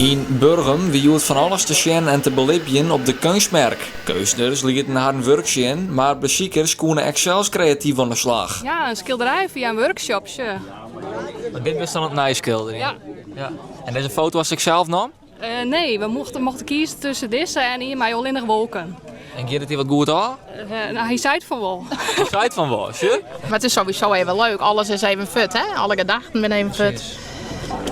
Yn Burgum wie hjoed fan alles te sjen en te belibjen op de keunstmerk. Keunstners lieten harren wurk sjen, mar besikers koene ek sels kreatyf oan de slach. Ja, in skilderij fia in workshop, sjoch. Dit bist dan it neiskilderjen? Ja. Ja. En dizze foto hast ek sels nommen? Uh, nee, we mochten, mochten kieze tusken dizze en ien mei allinnich wolken. En giet it dy wat goed ôf? Uh, nou, hy seit fan wol. Hy seit fan wol, sjoch. Mar it is sowieso even leuk. Alles is even fuort, hè? Alle gedachten binne even fuort.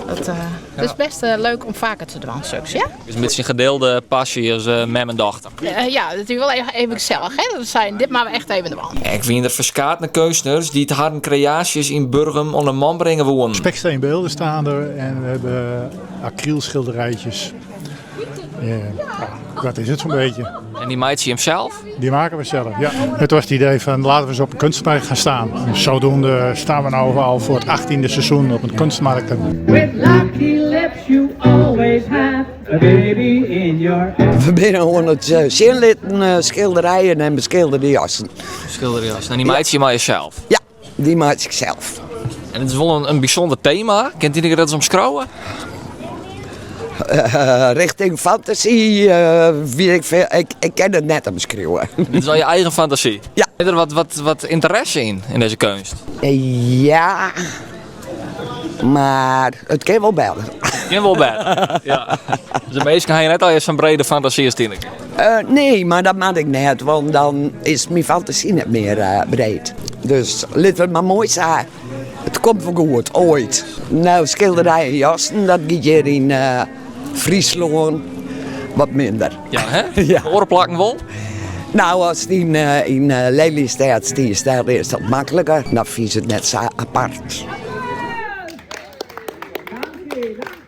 Dat, uh, Het is best uh, leuk om faker te dwaan, soks, ja? Het is in bytsje in gedeelde passy as uh, mem en dochter. Uh, ja, dat is wol even, even gesellich, hè? Dat zijn dit moatte we echt even dwaan. Ek wiene der ferskate keunstners dy't harren kreaasjes yn Burgum oan de man bringe woenen. Speksteenbeelden staan er en we hebben acrylschilderijtjes. Ja, dat is het zo'n beetje. En dy meitsje jim sels? Die maken we zelf, ja. Het was het idee van laten we eens op een kunstmarkt gaan staan. En zodoende staan we nu al voor het 18e seizoen op een kunstmarkt. With lucky lips you always have a baby in your arms. We binne oan it eh, sjen litten eh, skilderijen en beskilderde jassen. Skilderjassen. En dy meitsje je mei jesels? Ja, dy meitsje ik sels. En it is wol in, in bysûnder tema. Kin Tineke dat ris omskriuwe? Uh, richting fantasy, uh, wie ik, veel, ik, ik kin it net omskriuwe. Dit is al je eigen fantasy? Ja. Is der wat, wat, wat ynteresse yn, yn dizze keunst? Ja, mar it kin wol better. Kin wol better, ja. Dus de minsken ha net al sa'n brede fantasy as Tineke? Uh, nee, mar dat moat ek net, want dan is myn fantasy net mear uh, breed. Dus lit it mar moai sa. It komt wol goed, oait. No, skilderijen jassen, dat giet hjir yn uh, Fryslân wat minder. Ja, hè? Ja. Oare plakken wol? Nou, as it yn, uh, yn uh, Lelystêd stiest, dêr is dat makliker. Dan fine se it net sa apart. Dank u, dank u.